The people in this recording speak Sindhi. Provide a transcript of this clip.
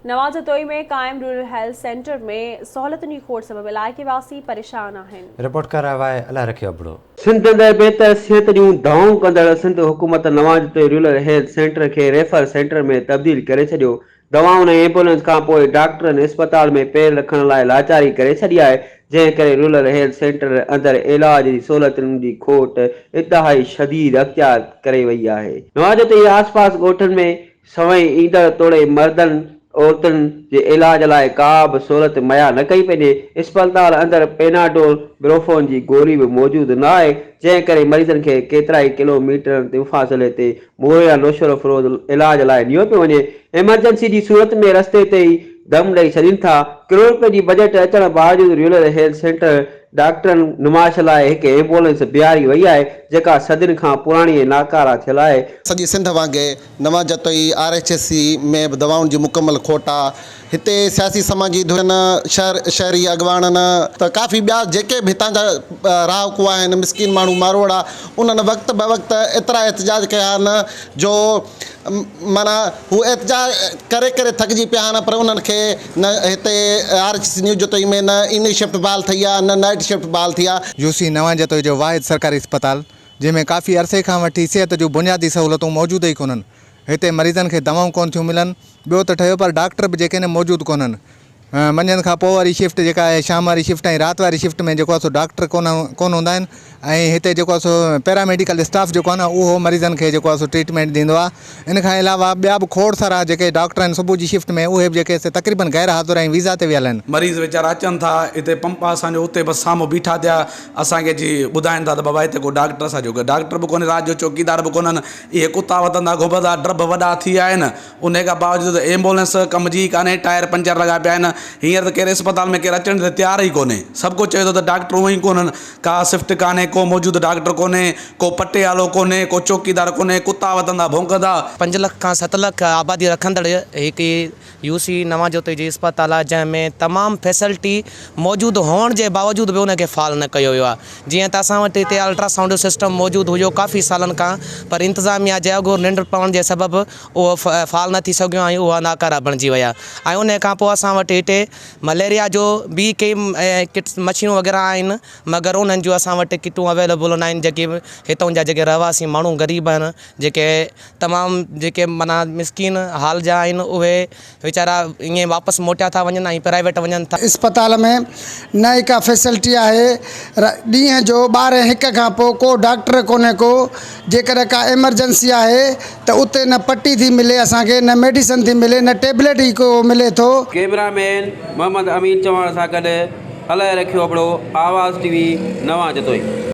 نوان جتوئي ۾ قائم رورل هيلٿ سينٽر ۾ سهولتن جي کوٽ سبب علائقي واسي پريشان آهن. رپورٽ ڪري رهيو آهي الهه رکيو ابڙو. سنڌ اندر بهتر صحت جون دعوائون ڪندڙ سنڌ حڪومت نوان جتوئي رورل هيلٿ سينٽر کي ريفر سينٽر ۾ تبديل ڪري ڇڏيو. دوائن ۽ ايمبولينس کانپوء ڊاڪٽرن اسپتال ۾ پير رکڻ لاء لاچاري ڪري ڇڏي آهي، جنهن ڪري رورل هيلٿ سينٽر اندر علاج جي سهولتن جي کوٽ انتهائي شديد اختيار ڪري وئي آهي. نوان جتوئي جي آسپاس ڳوٺن ۾ سوين ايندڙ توڙي مردن عورتن جي علاج لاء ڪا به سهولت مهيا نه ڪئي پئي وڃي، اسپتال اندر پيناڊول، بروفون جي گوري به موجود نه آهي، جنهن ڪري مريضن کي ڪيترائي ڪلو ميٽرن تي مفاصلي تي مورو يا نوشهروفيروز علاج لاء نيو پيو وڃي، ايمرجنسي جي صورت ۾ رستي تي ئي دم ڏئي ڇڏين ٿا، ڪروڙ رپين جي بجيٽ اچڻ باوجود رورل هيلٿ سينٽر ڊاڪٽرن نمائش لاء هڪ ايمبولينس بيهاري وئي آهي، جيڪا صدين کان پراڻي ۽ ناڪاره ٿيل آهي. سڄي سنڌ وانگي نوان Jatoi R H S C ۾ به دوائن جي مڪمل کوٽ آ. هتي سياسي سماجي ڌرين، شهر شهري اڳواڻن ته ڪافي ٻيا جيڪي به هتان جا رهاڪو آهن مسڪين ماڻهو ماروئڙا انهن وقت بوقت ايترا احتجاج ڪيا آهن جو معنيٰ هو احتجاج ڪري ڪري ٿڪجي پيا آهن پر انهن کي نه هتي R H C new Jatoi ۾ نه ايوننگ شفٽ بحال ٿئي آ نه نائيٽ شفٽ بحال ٿي آ. يو سي نوان جتوئي جو واحد سرڪاري اسپتال جنهن ۾ ڪافي عرصي کان وٺي صحت جون بنيادي سهولتون موجود ئي ڪونهن. هتي مريضن کي دوائون ڪونه ٿيون ملن، ٻيو ته ٺهيو پر ڊاڪٽر به جيڪي آهن موجود ڪونهن. منجهند کان پوء واري شفٽ جيڪا آهي شام واري شفٽ ۽ رات واري شفٽ ۾ جيڪو آهي سو ڊاڪٽر ڪونه ڪونه هوندا آهن ۽ هتي جيڪو آهي سو پيرا ميڊيڪل اسٽاف جيڪو آهي نه اهو مريضن کي جيڪو آهي سو ٽريٽمينٽ ڏيندو آهي. ان کان علاوه ٻيا به کوڙ سارا جيڪي ڊاڪٽر آهن صبح جي شفٽ ۾ اهي به جيڪي سي تقريبن غير حاضر ۽ ويزا تي ويل آهن. مريض ويچارا اچن ٿا هتي پمپ آهي اسان جو اتي بس سامهون بيٺا ٿيا اسان کي اچي ٻڌائين ٿا ته بابا هتي ڪو ڊاڪٽر اسان جو ڊاڪٽر به ڪونهي رات جو چوڪيدار به ڪونهن اهي ڪتا وتندا گهمندا ڊرڀ وڏا ٿي ويا آهن انهي کان باوجود ايمبولينس ڪم جي ئي ڪانهي ٽائر پنچر لڳا پيا آهن هينئر ته ڪير اسپتال ۾ ڪير اچڻ تي تيار ئي ڪونهي سڀ ڪو چوي ٿو ته ڊاڪٽر هونئن ئي ڪونهن ڪا شفٽ ڪانهي ڪو موجود ڊاڪٽر ڪونهي ڪو پٽيوالو ڪونهي ڪو چوڪيدار ڪونهي ڪتا وتندا ڀونڪندا. پنج لک کان ست لک آبادي رکندڙ هڪ يو سي نوان جوتي جي اسپتال آهي جنهن ۾ تمام فيسلٽي موجود هئڻ جي باوجود به ان کي فعال نه ڪيو ويو آهي جيئن ته اسان وٽ هتي الٽرا سائونڊ جو سسٽم موجود هيو ڪافي سالن کان پر انتظاميا جي اگهور ننڊ پوڻ جي سبب اهو فعال نه ٿي سگهيو ۽ اها ناڪاره بڻجي ويا ۽ ان کان پوء اسان وٽ هتي مليريا جو به ڪي ڪٽس مشينون وغيره آهن مگر انهن جون اسان وٽ ڪٽون اويليبل نه آهن جيڪي هتان جا جيڪي رهواسي ماڻهو غريب آهن جيڪي تمام جيڪي معنيٰ مسڪين حال جا آهن اهي ويچارا ائين واپس موٽيا ٿا وڃن ۽ پرائيويٽ وڃن ٿا. اسپتال ۾ نه ئي ڪا فيسلٽي آهي ڏينهن جو ٻارهين هڪ کان پوء ڪو ڊاڪٽر ڪونهي ڪو جيڪڏهن ڪا ايمرجنسي آهي ته اتي نه پٽي ٿي ملي اسان کي نه ميڊيسن ٿي ملي نه ٽيبليٽ ئي ڪو ملي ٿو. ڪئميرا مين محمد امين چوهاڻ سان گڏ الهه رکيو ابڙو، آواز ٽي وي، نوان جتوئي.